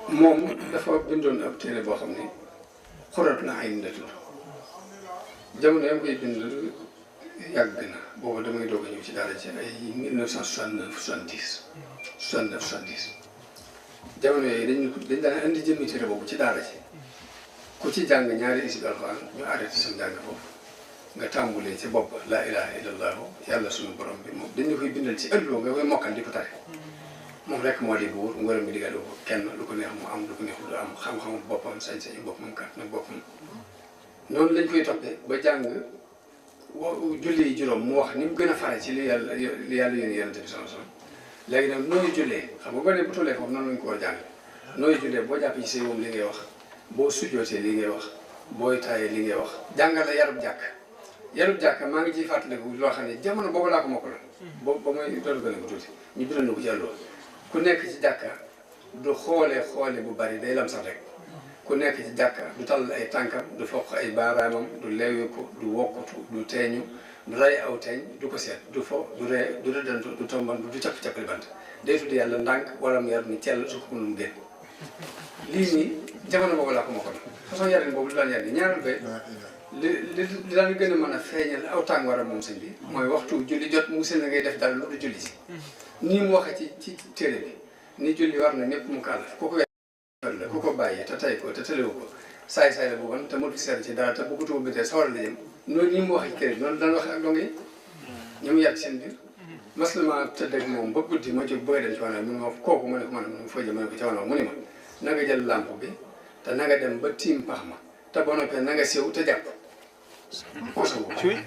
moom dafa bindoon ab téere boo xam ne xuratu la ay la tudd jamono yam koy bind yàgg na boobu damay doog a ñëw ci daara ci ay 1969 70 69 70 jamono yooyu dañ daan indi jëmmi téere boobu ci daara ci ku ci jàng ñaari isib alxuraan ñu arrêté sam jàng foofu nga tàmbulee ci bopp laa ilaha illallahu yàlla sunu borom bi moom dañu koy bindal ci ëlloo nga koy mokkal di ko tare moom rek moo di buur ngërëm bi digale ko kenn lu ko neex mu am lu ko neexul du am xam-xamu boppam sañ-sañu boppam kat nag boppam noonu lañ koy toppee ba jàng julli yi juróom mu wax ni mu gën a fare ci li yàlla yónni yonent bi sallallahu alayhi wasallam léegi nag nooy jullee xam nga ba ne bu tollee foofu noonu lañ ko war a jàng nooy jullee boo jàppee ci say moom li ngay wax boo sujjootee li ngay wax booy taayee li ngay wax jàngal la yarub jàkk maa ngi ciy fàttaliku loo xam ne jamono boobu laa ko mokk la ba may doon gën a ko tuuti ñu biral na ko ci àlloo ku nekk ci jàkka du xoole bu bari day lam sax rek ku nekk ci jàkka du tall ay tànkam du foq ay baaraamam du leewi ko du wokkutu du teeñu du ray aw teeñ du ko seet du fo du ree du rëddantu du tombantu du capp-cappali bant day tudd yàlla ndànk wala mu yar ni cell su ko mënul mu génn lii nii jamono boobu laa ko mokk la façon yarin boobu lu daan yar ni ñaareel ba li daan gën a mën a feeñal aw tàngooram moom sëñ bi mooy waxtu julli jot mu seen ngay def daal lu du julli si nii mu waxee ci téere bi ni julli war na ñëpp mu kàllaf ku ko la ku ko bàyyi te tay ko te tëlewu ko saay-saay la bu bon te motu seet ci dara te bu ko tuba bitee sawar la jëm noonu nii mu waxee ci téere bi noonu daan wax ak donge yi ñu mu yàgg seen biir maslama tëdd ak moom ba guddi ma jóg bëgg dem ci wanag mun ma kooku ma ne ko man foo jëm ma ne ko ci wanag mu ne ma na nga jël lampe bi te na nga dem ba tiim pax ma te boo noppee na nga sew te jàpp